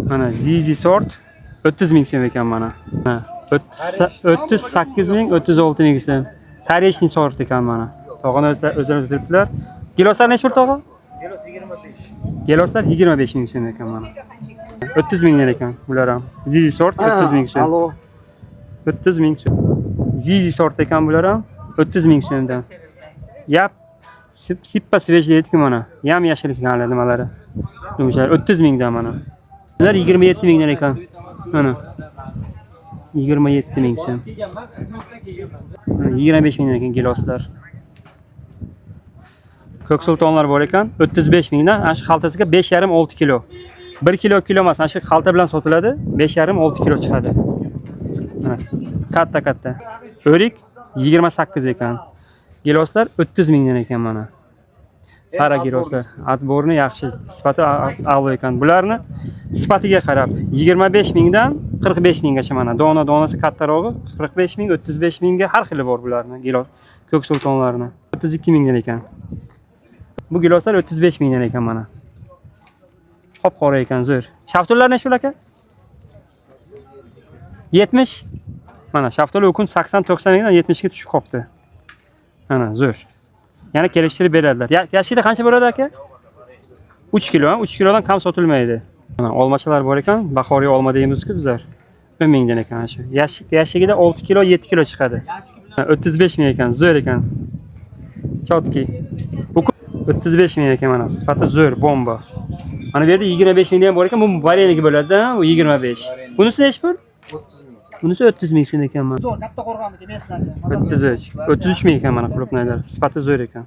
Mana Zizi sort 30 ming so'm ekan mana. Mana 38 ming, 36 ming so'm. Tarixniy sort ekan mana. Tog'ani o'zlari o'tiribdilar. Giloslar nechi pul, tog'a? Gilos 25. Giloslar 25 ming so'm ekan mana. 30 mingdan ekan bular ham. Zizi sort 30 ming so'm. Alo. 30 ming so'm. Zizi sort ekan bular ham 30 ming so'mdan. Yap sippa свежий deydi-ku mana. Yam yashil ekan hali nimalari. Yumshoq 30 mingdan mana. Bular 27 mingdan ekan. Mana. 27 ming so'm. Mana 25 mingdan ekan giloslar. Ko'k sultonlar bor ekan 35 mingdan. Ana shu xaltasiga 5,5-6 kilo. 1 kilo kilo emas, ana shu xalta bilan sotiladi. 5,5-6 kilo chiqadi. Mana katta katta. O'rik 28 ekan. Giloslar 30 mingdan ekan mana. Sara giloslar. Отборный yaxshi, sifati a'lo ekan. Bularni sifatiga qarab 25 mingdan 45 minggacha mana. Dona donasi kattarog'i 45 ming, 35 mingga har xili bor bularni. Gilos ko'k sultonlarni 32 mingdan ekan. Bu giloslar 35 mingdan ekan mana. Qop-qora ekan, zo'r. Shaftolilar nechi pul aka? 70. Mana shaftoli u kun 80-90 mingdan 70 ga tushib qolibdi. Mana zo'r. Yana kelishtirib beradilar. Yashili qancha bo'ladi aka? 3 kilo, ha? 3 kilodan kam sotilmaydi. Mana olmachalar bor ekan, bahoriy olma deymiz-ku bizlar. 10 mingdan ekan ana shu. Yashigida 6 kilo, 7 kilo chiqadi. 35 ming ekan, zo'r ekan. Чёткий. Bu 35 ming ekan mana, sifati zo'r, bomba. Mana bu yerda 25 mingdan ham bor ekan, bu вареник bo'ladi-da, bu 25. Bunisi nechi pul? Bunisi 30 ming so'm ekan mana. Zo'r, katta qo'rg'onniki, местный aka. 33. 33 ming ekan mana крупный lar. Sifati zo'r ekan.